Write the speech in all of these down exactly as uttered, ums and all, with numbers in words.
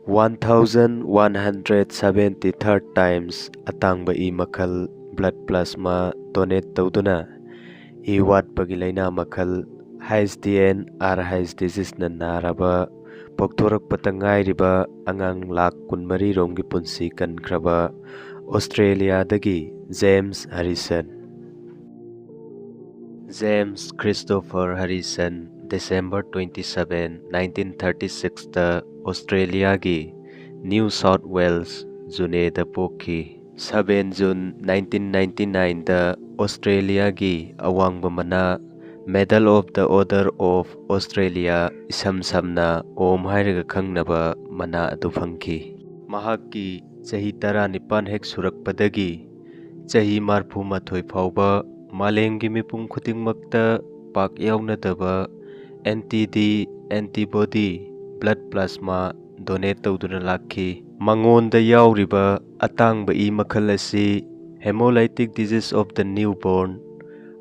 One thousand one hundred seventy third times ꯑꯇꯥꯡꯕ E ꯃꯈꯜ blood plasma donate ꯇꯧꯗꯨꯅ E ꯋꯥꯠꯄꯒꯤ ꯂꯥꯏꯅꯥ ꯃꯈꯜ H D N R H diseaseꯅ ꯅꯥꯔꯕ ꯄꯣꯛꯊꯣꯔꯛꯄꯇ ꯉꯥꯏꯔꯤꯕ ꯑꯉꯥꯡ ꯂꯥꯈ ꯀꯨꯟꯃꯔꯤ ꯔꯣꯝꯒꯤ ꯄꯨꯟꯁꯤ ꯀꯟꯈ꯭ꯔꯕ ꯑꯣꯁꯇ꯭ꯔꯦꯂꯤꯌꯥꯗꯒꯤ James Harrison. James Christopher Harrison December twenty seven, nineteen thirty sixꯇ ꯑꯣꯁꯇ꯭ꯔꯦꯂꯤꯌꯥꯒꯤ ꯅ꯭ꯌꯨ ꯁꯥꯎꯠ ꯋꯦꯜꯁ ꯖꯨꯅꯦꯗ ꯄꯣꯛꯈꯤ꯫ Seven June nineteen ninety nineꯗ ꯑꯣꯁꯇ꯭ꯔꯦꯂꯤꯌꯥꯒꯤ ꯑꯋꯥꯡꯕ ꯃꯅꯥ Medal of the Order of Australia, ꯏꯁꯝ ꯁꯝꯅ ꯑꯣꯝ ꯍꯥꯏꯔꯒ ꯈꯪꯅꯕ ꯃꯅꯥ ꯑꯗꯨ ꯐꯪꯈꯤ꯫ ꯃꯍꯥꯛꯀꯤ ꯆꯍꯤ ꯇꯔꯥꯅꯤꯄꯥꯟ ꯍꯦꯛ ꯁꯨꯔꯛꯄꯗꯒꯤ ꯆꯍꯤ ꯃꯔꯐꯨ ꯃꯥꯊꯣꯏ ꯐꯥꯎꯕ ꯃꯥꯂꯦꯝꯒꯤ ꯃꯤꯄꯨꯝ ꯈꯨꯗꯤꯡꯃꯛꯇ ꯄꯥꯛ ꯌꯥꯎꯅꯗꯕ anti-D antibody blood plasma donate ꯇꯧꯗꯨꯅ ꯂꯥꯛꯈꯤ꯫ ꯃꯉꯣꯟꯗ ꯌꯥꯎꯔꯤꯕ ꯑꯇꯥꯡꯕ ꯏ ꯃꯈꯜ ꯑꯁꯤ hemolytic disease of the newborn,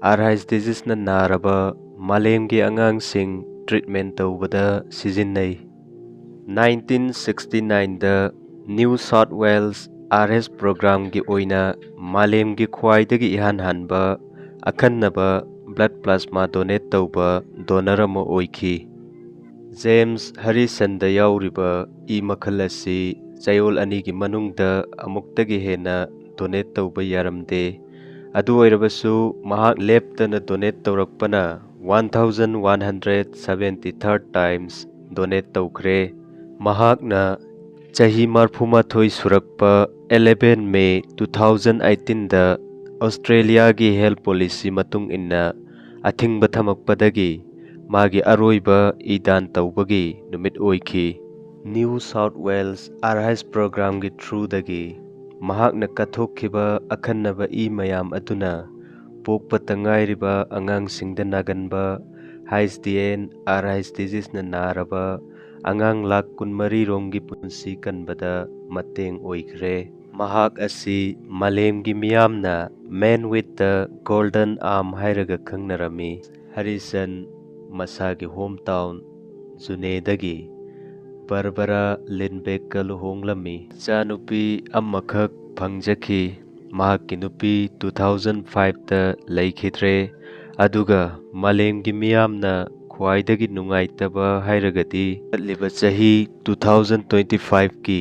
R H diseaseꯅ ꯅꯥꯔꯕ ꯃꯥꯂꯦꯝꯒꯤ ꯑꯉꯥꯡꯁꯤꯡ treatment ꯇꯧꯕꯗ ꯁꯤꯖꯤꯟꯅꯩ꯫ Nineteen sixty nineꯗ New South Wales R H programꯒꯤ ꯑꯣꯏꯅ ꯃꯥꯂꯦꯝꯒꯤ ꯈ꯭ꯋꯥꯏꯗꯒꯤ ꯏꯍꯥꯟ ꯍꯥꯟꯕ ꯑꯈꯟꯅꯕ blood plasma donate ꯇꯧꯕ donor ꯑꯃ ꯑꯣꯏꯈꯤ꯫ ꯖꯦꯝꯁ ꯍꯔꯤꯁꯟꯗ ꯌꯥꯎꯔꯤꯕ ꯏ ꯃꯈꯜ ꯑꯁꯤ ꯆꯌꯣꯜ ꯑꯅꯤꯒꯤ ꯃꯅꯨꯡꯗ ꯑꯃꯨꯛꯇꯒꯤ ꯍꯦꯟꯅ donate ꯇꯧꯕ ꯌꯥꯔꯝꯗꯦ꯫ ꯑꯗꯨ ꯑꯣꯏꯔꯕꯁꯨ ꯃꯍꯥꯛ ꯂꯦꯞꯇꯅ donate ꯇꯧꯔꯛꯄꯅ one thousand one hundred seventy third times donate ꯇꯧꯈ꯭ꯔꯦ꯫ ꯃꯍꯥꯛꯅ ꯆꯍꯤ ꯃꯔꯐꯨ ꯃꯥꯊꯣꯏ ꯁꯨꯔꯛꯄ eleven May two thousand eighteenꯗ ꯑꯣꯁꯇ꯭ꯔꯦꯂꯤꯌꯥꯒꯤ health policy ꯃꯇꯨꯡ ꯏꯟꯅ ꯑꯊꯤꯡꯕ ꯊꯝꯃꯛꯄꯗꯒꯤ ꯃꯥꯒꯤ ꯑꯔꯣꯏꯕ ꯏ ꯗꯥꯟ ꯇꯧꯕꯒꯤ ꯅꯨꯃꯤꯠ ꯑꯣꯏꯈꯤ꯫ New South Wales R H programꯒꯤ throughꯗꯒꯤ ꯃꯍꯥꯛꯅ ꯀꯠꯊꯣꯛꯈꯤꯕ ꯑꯈꯟꯅꯕ ꯏ ꯃꯌꯥꯝ ꯑꯗꯨꯅ ꯄꯣꯛꯄꯇ ꯉꯥꯏꯔꯤꯕ ꯑꯉꯥꯡꯁꯤꯡꯗ ꯅꯥꯒꯟꯕ H D N R H diseaseꯅ ꯅꯥꯔꯕ ꯑꯉꯥꯡ ꯂꯥꯈ ꯀꯨꯟꯃꯔꯤ ꯔꯣꯝꯒꯤ ꯄꯨꯟꯁꯤ ꯀꯟꯕꯗ ꯃꯇꯦꯡ ꯑꯣꯏꯈ꯭ꯔꯦ꯫ ꯃꯍꯥꯛ ꯑꯁꯤ ꯃꯥꯂꯦꯝꯒꯤ ꯃꯤꯌꯥꯝꯅ Man with the Golden Arm ꯍꯥꯏꯔꯒ ꯈꯪꯅꯔꯝꯃꯤ꯫ ꯍꯔꯤꯁꯟ ꯃꯁꯥꯒꯤ home town ꯖꯨꯅꯦꯗꯒꯤ ꯕꯥꯔꯕꯔꯥ ꯂꯤꯟꯕꯦꯛꯀ ꯂꯨꯍꯣꯡꯂꯝꯃꯤ꯫ ꯏꯆꯥꯅꯨꯄꯤ ꯑꯃꯈꯛ ꯐꯪꯖꯈꯤ꯫ ꯃꯍꯥꯛꯀꯤ ꯅꯨꯄꯤ ꯇꯨ ꯊꯥꯎꯖꯟ ꯐꯥꯏꯚꯇ ꯂꯩꯈꯤꯗ꯭ꯔꯦ꯫ ꯑꯗꯨꯒ ꯃꯥꯂꯦꯝꯒꯤ ꯃꯤꯌꯥꯝꯅ ꯈ꯭ꯋꯥꯏꯗꯒꯤ ꯅꯨꯡꯉꯥꯏꯇꯕ ꯍꯥꯏꯔꯒꯗꯤ ꯆꯠꯂꯤꯕ ꯆꯍꯤ ꯇꯨ ꯊꯥꯎꯖꯟ ꯇ꯭ꯋꯦꯟꯇꯤ ꯐꯥꯏꯚꯀꯤ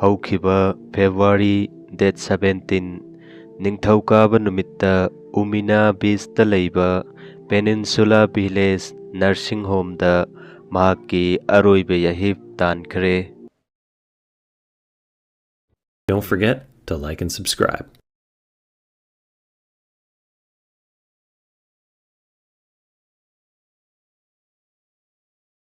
ꯍꯧꯈꯤꯕ ꯐꯦꯕ꯭ꯔꯨꯋꯥꯔꯤ ꯗꯦꯠ ꯁꯕꯦꯟꯇꯤꯟ, ꯅꯤꯡꯊꯧꯀꯥꯕ ꯅꯨꯃꯤꯠꯇ ꯎꯃꯤꯅꯥ ꯕꯤꯆꯇ ꯂꯩꯕ ꯄꯦꯅꯤꯟꯁꯨꯂꯥ ꯚꯤꯂꯦꯖ ꯅꯔꯁꯤꯡ ꯍꯣꯝꯗ ꯃꯍꯥꯛꯀꯤ ꯑꯔꯣꯏꯕ ꯌꯥꯍꯤꯞ ꯇꯥꯟꯈ꯭ꯔꯦ꯫ Don't forget to like and subscribe.